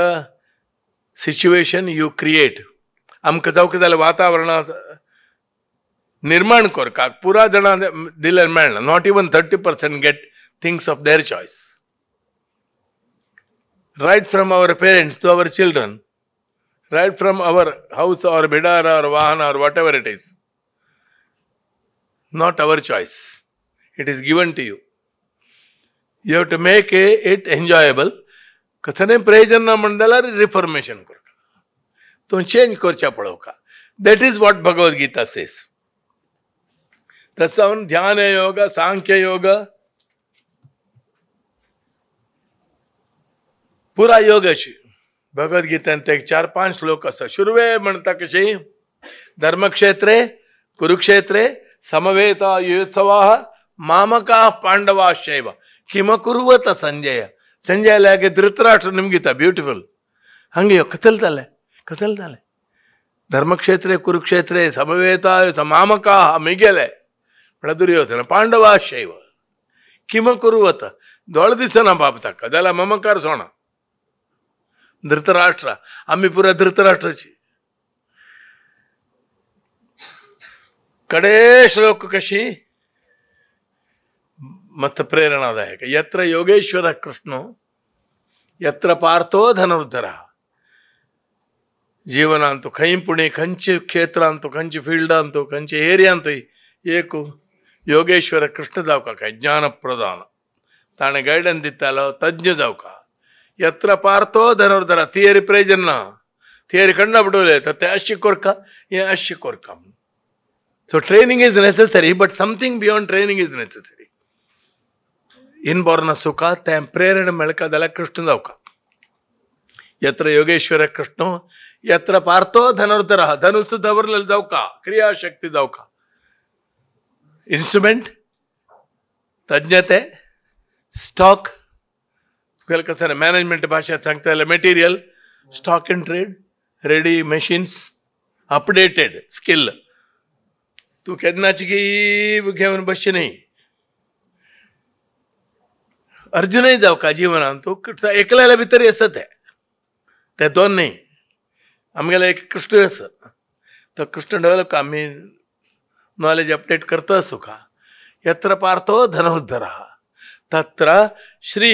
सिच्युएशन you create. आमकां जावंक जाल्यार वातावरणांत निर्माण करपाक पुरा जाणां दिल्यार मेळना. Not even 30% get things of their choice. Right from our parents to our children, right from our house or bidar or vahan or whatever it is, not our choice. It is given to you. You have to make it enjoyable. कसलें प्रयोजन ना म्हण जाल्यार reformation करता, तूं change करच्या पळोवका. That is what Bhagavad Gita says. तसं ध्यान योग, सांख्य योग, पुरा योग अशी भगवद्गीतेन ते 4-5 श्लोक आसा. सुरवे म्हणटा कशी, धर्मक्षेत्रे कुरुक्षेत्रे समवेत युयुत्सवाः ಮಾಮಕಾ ಪಾಂಡವಾಶ್ಚೈವ ಕಿಮಕುರುವತ ಸಂಜಯ. ಸಂಜಯ ಹಾಗೆ ಧೃತರಾಷ್ಟ್ರ ನಿಮ್ಗಿತ ಬ್ಯೂಟಿಫುಲ್ ಹಂಗೆ ಕತಲ್ತಾಲೆ ಕತಲ್ತಾಲೆ ಧರ್ಮಕ್ಷೇತ್ರೇ ಕುರುಕ್ಷೇತ್ರೇ ಸಮವೇತ ಮಾಮಕಾ ಮಿಗೆಲೆ ದುರ್ಯೋಧನ ಪಾಂಡವಾಶ್ಚೈವ ಕಿಮಕುರುವತ ದೊಳ ದಿವಸ ಪಾಪ ತಕ್ಕ ಅದೆಲ್ಲ ಮಮಕಾರ ಸೋಣ ಧೃತರಾಷ್ಟ್ರ आम्ही पुरा धृतराष्ट्राची ಕಡೇ ಶ್ಲೋಕ ಕಶಿ ಮತ್ತು ಪ್ರೇರಣಾದಾಯಕ. ಯತ್ರ ಯೋಗೇಶ್ವರ ಕೃಷ್ಣೋ ಯತ್ರ ಪಾರ್ಥೋ ಧನುರ್ಧರ. ಜೀವನ ಅಂತೂ ಖೈಂಪುಣಿ ಕಂಚಿ ಕ್ಷೇತ್ರ ಅಂತೂ ಕಂಚಿ ಫೀಲ್ಡ್ ಅಂತೂ ಕಂಚಿ ಏರಿಯಾ ಅಂತೂ ಏಕು ಯೋಗೇಶ್ವರ ಕೃಷ್ಣ ಜಾವಕ ಜ್ಞಾನ ಪ್ರದಾನ ತಾನೆ ಗೈಡೆನ್ಸ್ ದಿತ್ತಾಲೋ ತಜ್ಞ ಜಾವಕ. ಯತ್ರ ಪಾರ್ಥೋ ಧನುರ್ಧರ ಥಿಯರಿ ಪ್ರಯೋಜನ ಥಿಯರಿ ಕಂಡ ಬಿಡೋಲೆ ತತ್ತೆ ಅಶಿ ಕೊರ್ಕ ಏ ಅಶಿ ಕೊರ್ಕ. So training is necessary but something beyond training is necessary. Inborn ಸುಖ ತ್ಯಾ ಪ್ರೇರಣೆ ಮೆಳಕದಲ್ಲ ಕೃಷ್ಣದವಕ. ಯತ್ರ ಯೋಗೇಶ್ವರ ಕೃಷ್ಣೋ ಯತ್ರ ಪಾರ್ಥೋ ಧನುರ್ಧರ ಧನುಸ್ಸು ದವರ್ಲಲ್ಲಿ ದೌಕ ಕ್ರಿಯಾಶಕ್ತಿ ದೌಕ ಇನ್ಸ್ಟ್ರುಮೆಂಟ್ ತಜ್ಞತೆ ಸ್ಟಾಕ್ ಕೆಲಸ ಮ್ಯಾನೇಜ್ಮೆಂಟ್ ಭಾಷೆ सांगता ಇಲ್ಲ material stock and trade ready machines updated skill. तूं केन्नाची घेवन बसचें न्ही. अर्जुनय जावका जीवनान तूं एकल्याल्या भितर आसा ते ते दोन न्ही आमगेले एक कृष्ण आसा तो कृष्ण डेवलप आमी नॉलेज अपडेट करता सुखा. यत्र पार्थो धनुर्धरः तत्र श्री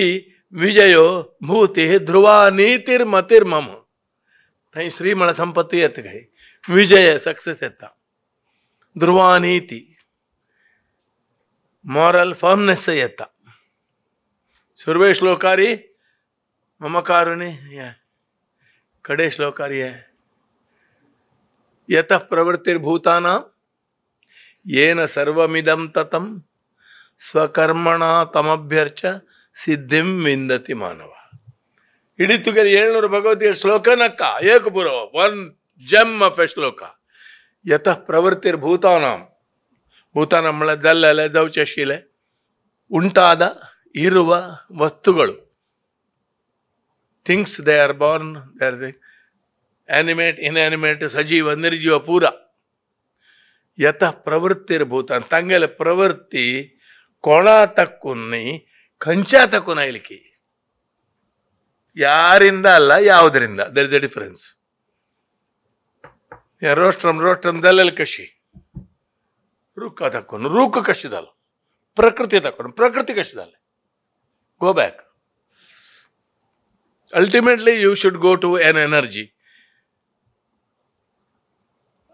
विजयो भूति ध्रुवा नीतिर्मतिर्मम. थंय श्री म्हळ्यार संपत्ती येता काय विजय सक्सेस येता ध्रुवा नीती मॉरल फर्मनेस येता. सुर्वे श्लोकारी ममकारुणी कडे श्लोकारी यतः प्रवृत्तिर्भूतानां येन सर्वमिदं ततं ಸ್ವಕರ್ಮಣ ತಮಭ್ಯರ್ಚ ಸಿದ್ಧಿಂ ವಿಂದತಿ ಮಾನವ. ಇಡೀ ತುಗರಿ 700 ಭಗವದ್ಗೀತೆ ಶ್ಲೋಕನಕ್ಕ ಏಕಪುರ one gem of a shloka. ಯತಃ ಪ್ರವೃತ್ತಿರ್ಭೂತಾನಾಂ ಭೂತಾನಾಂ म्हळ्यार जाल्लेले जावचे आशिल्ले ಉಂಟಾದ ಇರುವ ವಸ್ತುಗಳು things they are born they are the animate inanimate ಸಜೀವ ನಿರ್ಜೀವ ಪೂರ. ಯತಃ ಪ್ರವೃತ್ತಿರ್ಭೂತ ತಂಗೆಲೆ ಪ್ರವೃತ್ತಿ कोणा तक्कून न्ही खंयच्या तक्कून आयली की ಯಾರಿಂದ ಅಲ್ಲ ಯಾವುದರಿಂದ. There is a difference. Rostrum rostrum ದಲ್ಲೆಲ್ಲ ಕಶಿ ರೂಕ ತಕ್ಕೊಂಡು ರೂಕ ಕಶಿದಲ್ಲ ಪ್ರಕೃತಿ ತಕ್ಕೊಂಡು ಪ್ರಕೃತಿ ಕಶಿದಲ್ಲ. Go back. Ultimately you should go to an energy.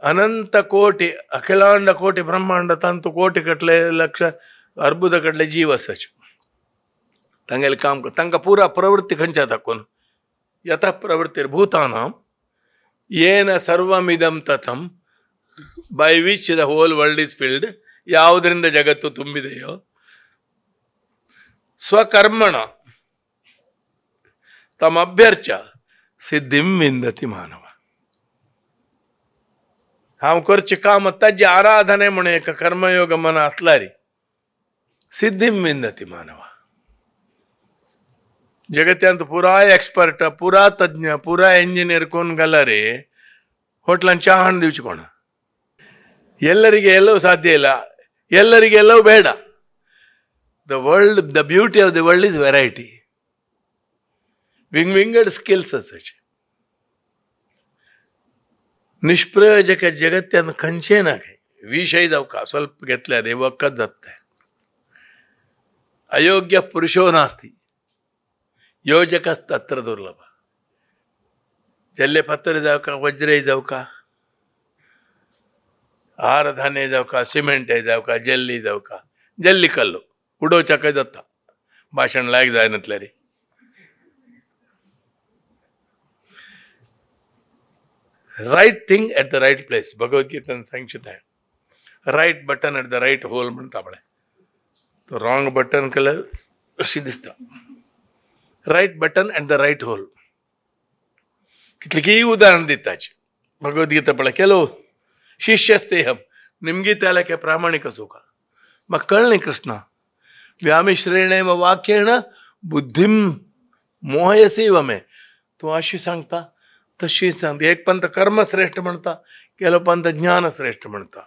ಅನಂತ ಕೋಟಿ ಅಖಿಲಾಂಡ ಕೋಟಿ ಬ್ರಹ್ಮಾಂಡ ತಂತು ಕೋಟಿ ಕಟ್ಲೆ ಲಕ್ಷ अर्बुद कडले जीव आसाचे तांगेलें काम तांकां पुरा प्रवृत्ती खंयच्या दाखोवन यतः प्रवृत्तिर्भूतानां येन सर्वमिदं तथं by which the whole world is filled ಯಾವುದರಿಂದ ಜಗತ್ತು ತುಂಬಿದೆಯೋ ಸ್ವಕರ್ಮಣ ತಮಭ್ಯರ್ಚ ಸಿದ್ಧಿಂ ವಿಂದತಿ ಮಾನವ. हांव करचें काम ताजी आराधने म्हण एक कर्मयोग मना आसल्यार सिद्धिं विंदति मानव. जगत्यांत पुराय एक्सपर्ट पुरा तज्ञ पुरा इंजिनियर कोण घाला रे ಹೋಟ್ಲನ್ ಚಹಾ ಹಣ್ಣು ದಿವಸ ಕೋಣ. ಎಲ್ಲರಿಗೆ ಎಲ್ಲವೂ ಸಾಧ್ಯ ಇಲ್ಲ, ಎಲ್ಲರಿಗೆ ಎಲ್ಲವೂ ಬೇಡ. The world the beauty of the world is variety wing winged skills such. ನಿಷ್ಪ್ರಯೋಜಕ ಜಗತ್ತನ್ನು ಕಂಚೇನಾಗ ವಿಷಯ जावका ಸ್ವಲ್ಪ घेतल्यार वखद जाता. अयोग्य पुरुषो नास्ति योजकस्तत्र दुर्लभ. जल्ले पत्थर जावका वज्रे जावका आहार धान्य जावका सिमेंट जावका जल्ली जावका जल्ली कल्लो उडोवच्याकय जाता भाशण लायक जायनातल्यार. Right thing at the right place भगवद्गीतेन सांगचें तें. Right button at the right hole म्हणटा पळय तो रॉंग बटन केल्यार अशी दिसता. Right button at the right hole. कितलीं उदाहरण दिताची भगवद्गीता पळय केलो शिष्यस्तेहम ನಿಮಗೀತೆ ಪ್ರಾಮಾಣಿಕ ಸುಖ. ಮಕ್ಕಳನ್ನೇ ಕೃಷ್ಣ ವ್ಯಾಮಿಶ್ರೇಣೇವ ವಾಕ್ಯೇಣ बुद्धिं मोहयसीव मे. तूं अशी सांगता तशी सांगता. एक पंथ कर्म श्रेष्ठ म्हणता, केलो पंथ ज्ञान श्रेष्ठ म्हणता.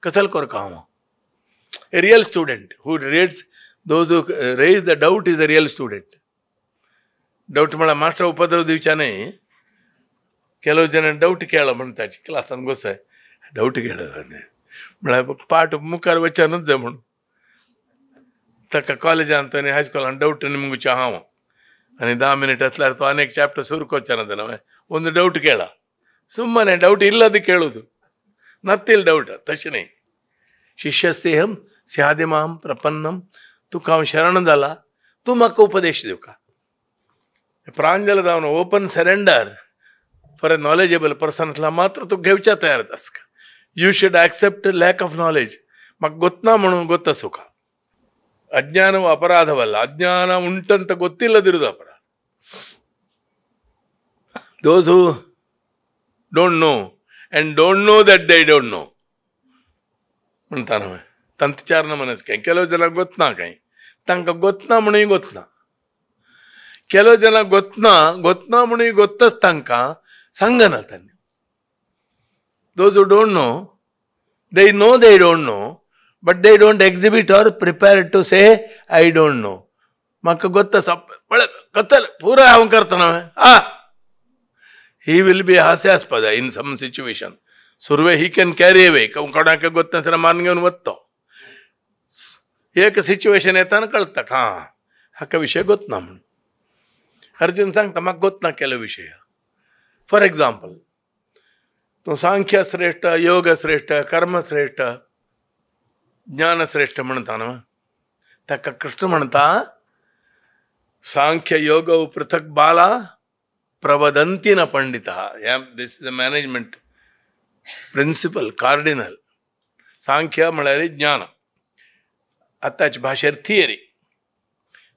कसल करका हांव? A real student who reads, those who raise the doubt is a real student. Doubt म्हळ्यार मास्टर उपद्रव दिवच्या न्हय. ಕೆಲವು ಜನ ಡೌಟ್ ಕೇಳ म्हणटाची क्लासान गोसाय डावट केळ म्हळ्यार पाठ मुखार वचनच जाय म्हणून ताका कॉलेजांत आनी हायस्कुलान डावट निमगुचे हांव आनी 10 मिनिट असल्यार तो अनेक ಚಾಪ್ಟರ್ ಸುರು ಕೊಚ್ಚನದ ಒಂದು ಡೌಟ್ ಕೇಳ ಸುಮ್ಮನೆ ಡೌಟ್ ಇಲ್ಲದ ಕೇಳೋದು ನತ್ತಿಲ್ಲ ಡೌಟ್ तशें न्हय. शिष्यस्तेहम स्यादिमाम प्रपन्नम तुका हांव शरण जाला, तूं म्हाका उपदेश दिवका. प्रांजल जावन open surrender for a knowledgeable person असला मात्र तूं घेवच्या तयार आसका. You should accept lack of knowledge. म्हाका ಗೊತ್ತನಾ म्हणून ಗೊತ್ತ ಸುಖ. ಅಜ್ಞಾನವು ಅಪರಾಧವಲ್ಲ, ಅಜ್ಞಾನ ಉಂಟಂತ ಗೊತ್ತಿಲ್ಲದಿರುವುದು ಅಪರಾಧ. Those who don't know and don't know that they don't know म्हणटा ತಂತಚಾರನ ಮನಸ್ काय ಕೆಲವು ಜನ ಗೊತ್ತನಾ काय तांकां ಗೊತ್ತನಾ म्हणूय ಗೊತ್ತನಾ. ಕೆಲವು ಜನ ಗೊತ್ತನಾ ಗೊತ್ತನಾ म्हणूय ಗೊತ್ತच तांकां सांगना तांणी. Those who don't know, they know they don't know, but they don't exhibit or prepare to say I don't know. म्हाका ಗೊತ್ತ कत्तल पुराय हांव करतना आ he will be ಹಾಸ್ಯಾಸ್ಪದ in some situation. Surve he can carry away. कोणाक ಗೊತ್ತ मान घेवन वता. एक सिच्युएशन येताना कळता हां हाका विशय गोतना म्हणून. अर्जुन सांगता म्हाका गोतना केलो विशय. फॉर एग्जाम्पल तो सांख्य श्रेष्ठ, योग श्रेष्ठ, कर्म श्रेष्ठ, ज्ञान श्रेष्ठ म्हणटा न्हू. ताका कृष्ण म्हणटा सांख्य योग पृथक बाला प्रवदंती न Pandita. This is a management principle cardinal. Sankhya म्हळ्यार ज्ञान, आतांचे भाशेर थियरी.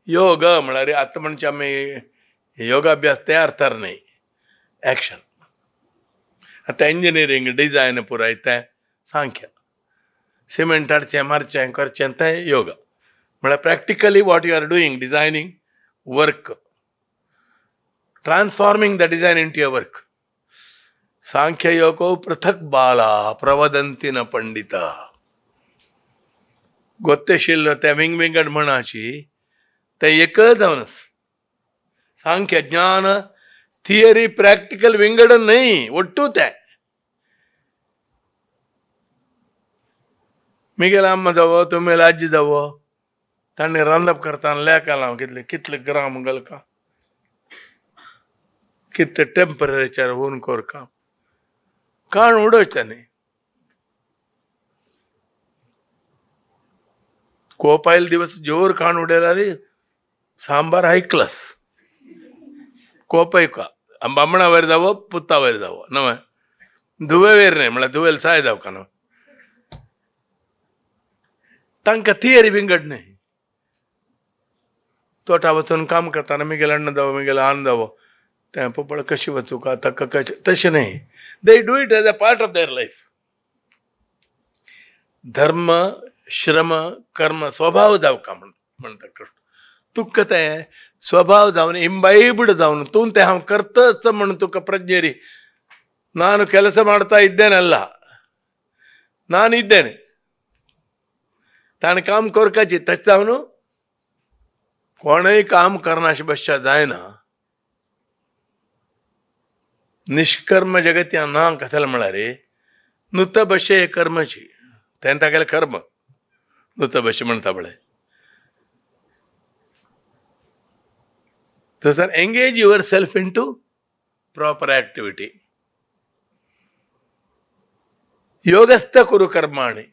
योग म्हळ्यार आतां म्हणजे आमी योगाभ्यास त्या अर्थार न्हय, एक्शन. आतां इंजिनियरींग डिजायन पुराय तें सांख्य. सिमेंट हाडचें मारचें करचें तें योग. म्हळ्यार practically what you are doing, designing work, transforming the design into a work. Sankhya Yoga पृथक बाला प्रवदंती न पंडिता. गोत्तेशिल्लो त्या विंगविंगड म्हणाची ते एकच जावन आसा. सांख्य ज्ञान थियरी प्रॅक्टिकल विंगड न्हय, ಒಟ್ಟು तें. मिगेल अम्मा जावो तुमेल आजी जावो तांणी रांदप करतना लेखा लाव कितले कितले ग्राम घालका, कितले टेम्परेचर हून कोरका काण उडोवचें तांणी. कोप आयल दिवस जोर काण उडयला रे सांबार हाय क्लास. कोप का बामणा वयर जावो पुता वयर जावो नवे धुवे वयर न्हय म्हळ्यार धुवेल साय जावका न्हय. तांकां थियरी विंगड न्हय. तोटा वचून काम करतना मिगेल अण्ण जावो मिगेल आन जावो तें पोपळ कशी वचूं का ताका कशें तशें न्हय. They do it as a part of their life. धर्म श्रम कर्म स्वभाव जावका म्हणटा कृष्ण. तुका तें स्वभाव जावन ಇಂಬೈಬ್ಡ್ जावन तूं तें हांव करतच म्हण तुका ಪ್ರಜ್ಞೆರಿ ನಾನು ಕೆಲಸ ಮಾಡ್ತಾ ಇದ್ದೇನಲ್ಲ, ನಾನು ಇದ್ದೇನೆ ताणें काम करपाची तशें जावन कोणूय काम करना अशें बसच्या जायना. निष्कर्म जगती ना कशें म्हळ्यार नुत बशे हे कर्मची तें तागेलें कर्म नुत बशे म्हणटा पळय. तसर engage yourself into proper activity. योगस्थ कुरु कर्माणि.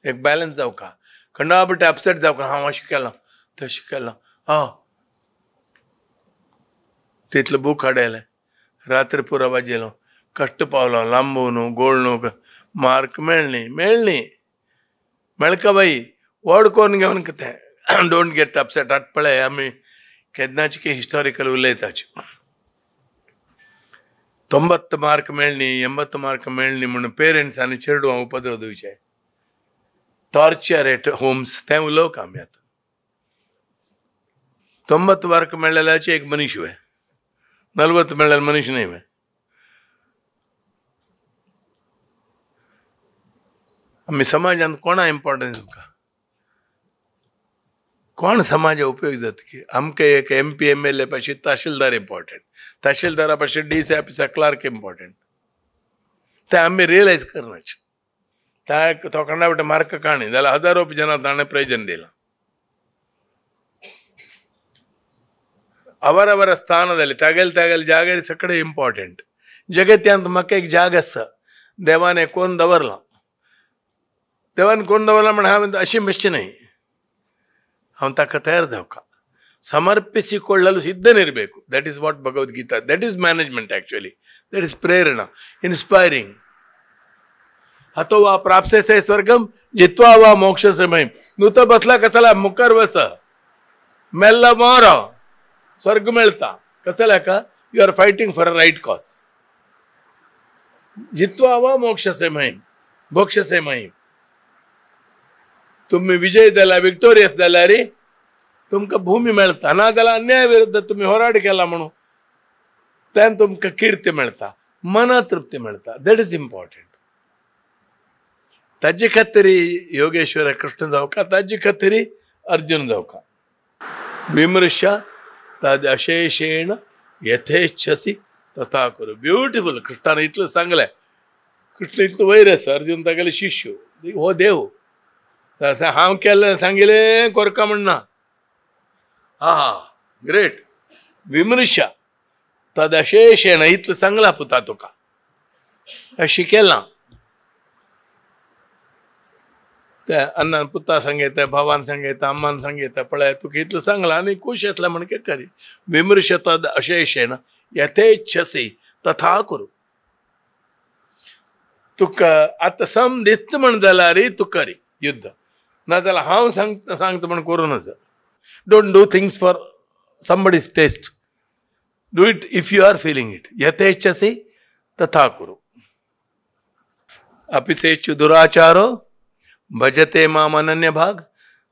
एक बॅलन्स जावका, खंडाबटे अपसेट जावका हांव अशें केलां तशें केलां आं तितलो बूक हाडयलें रात्री पुरा वाजयलो कश्ट पावलो लांबो न्हू गोळ न्हू मार्क मेळ्ळी मेळ्ळी मेळका बाई व्हड कोन्न घेवन कितें. Don't get upset. आतां पळय आमी केन्नाची की हिस्टॉरिकल उलयताची. 90 मार्क मेळणी 80 मार्क मेळणी म्हणून पेरंट्स आनी चेडवां उपद्रव दिवचे टॉर्चर एट होम्स तें उलोवंक आमी आतां 90 मार्क मेळ्ळ्याचे एक मनीस वे 40 मेळ्ळ्यार मनीस न्हय वे. आमी समाजांत कोणा इम्पॉर्टन्स आमकां कोण समाजा उपयोग जाता की आमकां एक MP MLA पाशी तहसीलदार इम्पॉर्टंट, तहसीलदारा पाशी DC ऑफिसा क्लार्क इम्पॉर्टंट. ते आमी रियलायज करनाच. त्या तोखणा वटे मार्क काणी जाल्यार हजारो जनां ताणें प्रयोजन दिलां. अवरअवर स्थान जाले तागेले तागेले जाग्यार सगळें इम्पॉर्टंट. जगत्यांत म्हाका एक जाग आसा देवान कोण दवरलां, देवान कोण दवरलां म्हण हांवें अशी मातशें न्हय, हांव ताका तयार जावका ಸಮರ್ಪಿಸಿಕೊಳ್ಳಲು ಸಿದ್ಧನಿರಬೇಕು. That is what Bhagavad Gita, that is management actually, that is Prerana, inspiring. हतो वा प्राप्स्यसे स्वर्गम जित्वा वा मोक्षसे महिम. नुत बसला कथला मुखार वस मेल्ला मोर स्वर्ग मेळता कसला का you are fighting for a right cause. जित्वा वा मोक्षसे महिम मोक्षसे महिम. तुम्ही विजय जाला विक्टोरियस जाल्यार तुमकां भूमी मेळता, ना जाल्यार अन्याय विरुद्ध तुमी होराट केला म्हणून त्यान तुमकां कीर्ती मेळता, मना तृप्ती मेळता. That is important. ताजे खातीर योगेश्वर कृष्ण जावका, ताजे खातीर अर्जुन जावका. विमर्श तद अशेषेण यथेच्छसी तथा करू. ब्युटिफूल. कृष्णान इतलें सांगलें. कृष्ण इतलो वयर आसा, अर्जुन तागेले शिष्य, हो देव. हांव केल्लें सांगिल्लें कोरका म्हणना. हा ग्रेट. विमर्श तद अशेषेण इतलें सांगलां पुता तुका, शिकयलां. त्या अण्णान पुता सांगयता, भावान सांगयता, अम्मान सांगयता, पळय तुका इतलें सांगलां आनी खूश येतलें म्हण कितें करी. विमर्श तद अशेषेण यथेच्छसी तथा करू. तुका आतां सम दिसता म्हण जाल्यार तूं करी युद्ध, ना जाल्यार हांव सांगता सांगता म्हण करूं नजो. Don't do things for somebody's taste, do it if you are feeling it. यथेच्छसी तथा कुरु. अपिसेच्छु दुराचारो भजते माम अनन्य भाग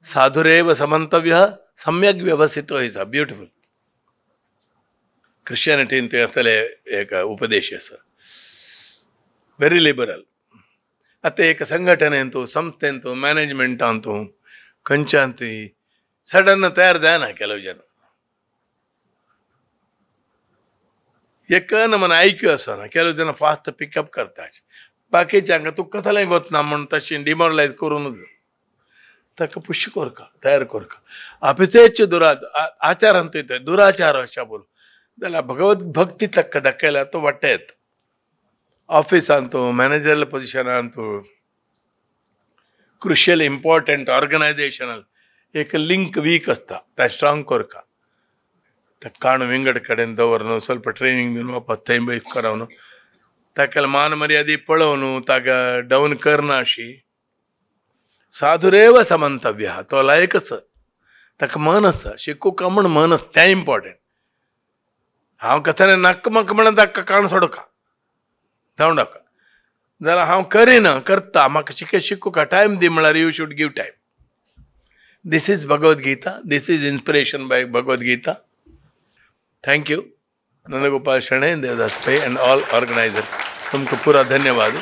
साधुरेव समन्तव्यः सम्यक व्यवसितो is a beautiful. क्रिश्चियनिटीन थंय आसतले एक उपदेश आसा, व्हेरी लिबरल. आतां एक संघटनेंतू, संस्थेंतू, मॅनेजमेंटांतू, खंयच्यांतूय सडन तयार जायना ಕೆಲವು जन. एक मन आयक्यू आसना, ಕೆಲವು जन फास्ट पिकअप करतात, बाकीच्यांक तुका कसलें गोतना म्हूण तशें डिमोरलायज करूं नजो. ताका पुश करका, तयार करका. अपिसेच दुरा आचारांत येता दुराचार अशा बोल जाल्यार भगवत भक्ती ताका दाखयल्यार तो वाटेत. ऑफिसांतू, मॅनेजरल पोजिशनांतू, क्रुशियल इम्पॉर्टंट ऑर्गनायझेशनल एक लिंक वीक आसता, तें स्ट्रांग करका. ताका काणू विंगड कडेन दवर, ಸ್ವಲ್ಪ ट्रेनिंग दिवन वापस थंय बैक करावन ताका मान मर्यादी पळोवन ताका डावन करना अशी. साधुरेव समंतव्य, तो लायक आसा, ताका मन आसा, शिकूंक म्हण मन आसा, तें इम्पॉर्टंट. हांव कथने नाक म्हाका म्हणून ताका काण सोडका धांवडाका जाल्यार हांव करिना करता, म्हाका शिकूंक टायम दी म्हळ्यार you should give time. This is Bhagavad Gita, this is inspiration by Bhagavad Gita. Thank you Nandagopal Shenoy, Devdas Pai and all organisers. तुमकां पुरा धन्यवाद.